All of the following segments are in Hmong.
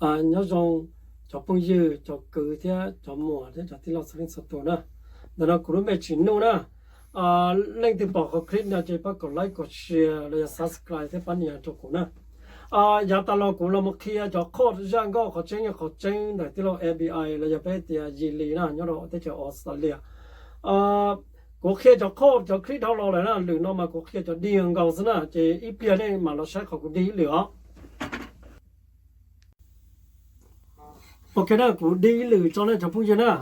Nyob zoo cov phooj ywg, cov kwv thiab cov muam thiab cov tij laug txhua leej txhua tus na. Ntawm no kuv lub npe Tsim Nuj na. Leej twg pom qhov clip no ces pab kom like, kom share los yog subscribe thiab pab nias rau kuv na. Yav tas los kuv los mus qhia cov chord zaj nkauj qhov tseeb yog qhov tseeb ntawm tij laug A B I los yog peb tias Yis Lis na, nyob rau teb chaws Australia. Kuv qhia cov chord cov clip dhau los lawm na, lwm no mas kuv qhia cov dig nkaus xwb na, ces ib pliag nej mam los saib qhov kuv dig ib lwm os. Ok na, kuv dig ib lwm tso nej cov phooj ywg na.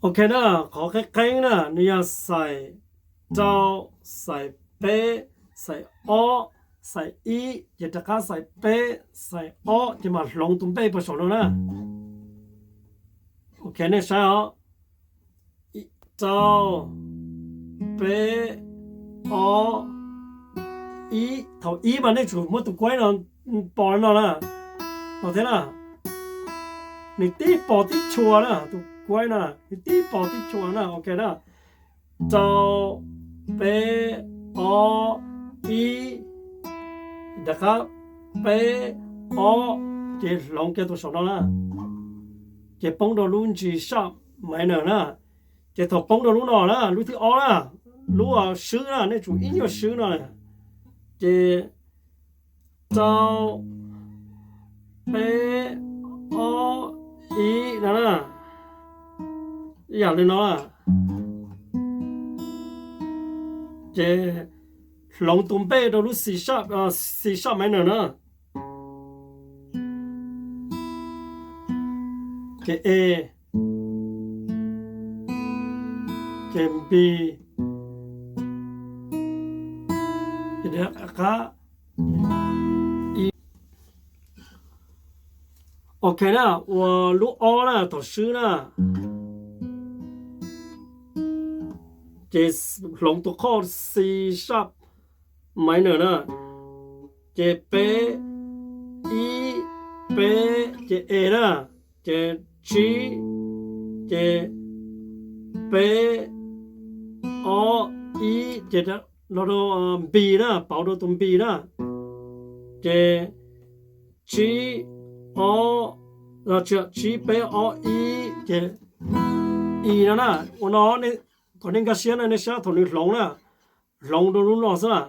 Ok na, qhov qeeb qeeb na nws yog xais rau, xais peb, xais ob, xais ib, ces rov qab xais peb, xais ob, ces mam hloov tus npej puag saum no na. Ok, nej saib os. Rau, peb, ob, ib. Thaum ib mas nej tsum muab tus kuaib no pos no na, no thiab na. Nws tib pos tib chua na, tus kuaib no nws tib pos tib chua na. Ok na, rau, peb, ob, ib, rov qab peb, ob, ces hloov kiag tus saum no na, ces poob rau lub ntsis sharp minor na. Ces thaum poob rau lub no na, lub thib ob na, lub swb na, nej tsum ib nyuag swb no, ces rau, peb, ob, ib no na, ib yam li no na. Ces hloov tus npej rau lub C sharp, C sharp minor na. Ces A, ces B, ces qab, ok na, ua lub ob na thaum swb na, ces hloov tus chord C sharp minor na, ces peb, ib, peb, ces A na, ces tsib, ces peb, ob, ib, ces los rau B na, pauv rau tus B na, ces tsib, ob, tsib, peb, ob, ib, ces I no na. Ua no, kom nej nkag siab na, nej saib thaum nws hloov na, hloov rau lub no xwb na.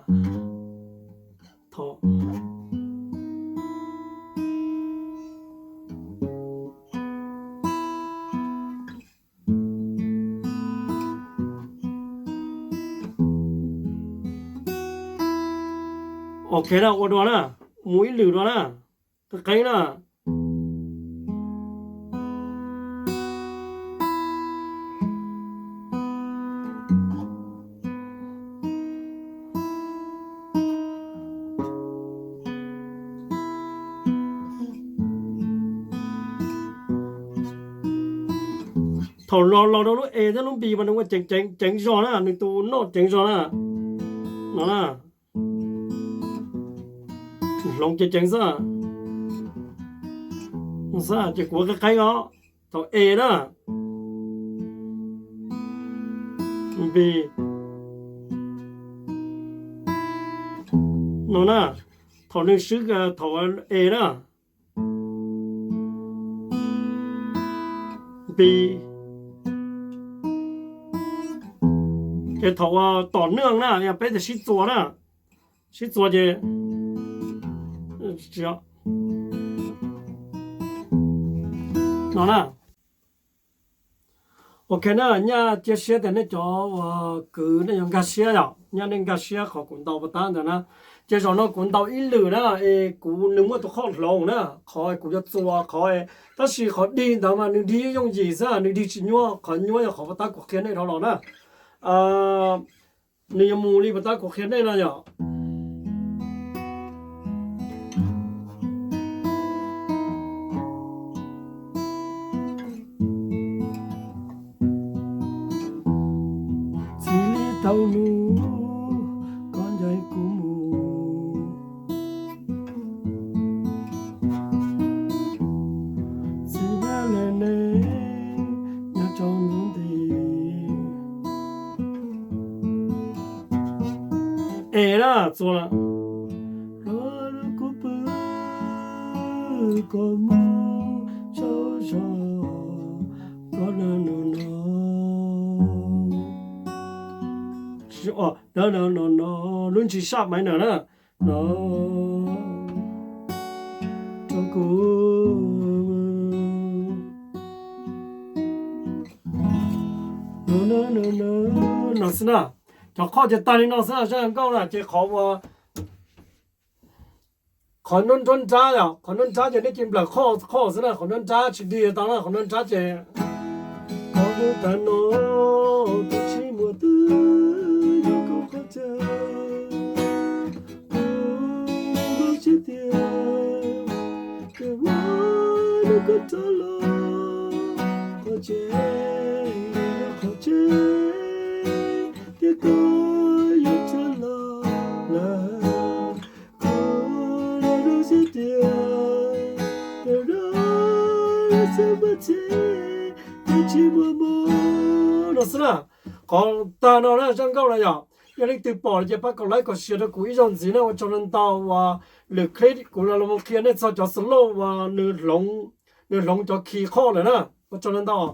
Ok na, ua dua na, mus ib lwm dua na, qeeb na. Thaum los los rau lub A thiab lub B mas nws ua ceev ceev zog na, nws tus noj ceev zog na. No na, hloov ceev ceev xwb. Ces kuv qeeb qeeb os, thaum A na, B, no na, thaum nws swb, thaum A na, B, ces thaum tom nws na, yog peb tias sib txuas na, sib txuas ces no na. Ok na, nyaj cia siab tias nej cov uas kwv nej yuav nkag siab yom, nyaj nej nkag siab qhov kuv ntaus pas tab ntawd na. Ces zaum no kuv ntaus ib lwm na, es kuv, nws muaj tus chord hloov na, qhov kuv yuav txuas qhov, tab sis qhov dig ntawd mas nws dig yooj yim xwb, nws dig tsis nyuaj, qhov nyuaj yog qhov pas tab kuv qhia nej dhau los na. Nws yuav mus li pas tab kuv qhia nej no yom. Txij li thaum ub, koj ncaim kuv mus. txua lawm. Kuv pw kom mus tsaug zog, koj nyob no no, nyob no no no, lub ntsis sab minor na, no rau kuv no xwb na. Cov qhov ces tag li no xwb na, zaj nkauj na ces qhov ua qhov nruab nrab yom, qhov nruab nrab ces nej cia nplawm qhov qhov xwb na, qhov nruab nrab tsis dig tau na, qhov nruab nrab ces qhov nruab nrab no, tus tsis muaj twb yog kuv qhov chaw, kuv siab tias koj yuav rov los, qhov tseeb yog qhov tseeb, tias koj yuav rov los lawm. Kuv los zoo siab tias, los zoo siab tias, tsis muaj mob no xwb na. Qhov tag no na zaj nkauj na yom, yog leej twg pom ces pab kom like kom share rau kuv ib zaug ntxiv na, ua tsaug ntau uas lwm clip kuv los los qhia nej txog cov slow uas nws hloov cov key qhov lawm na, ua tsaug ntau.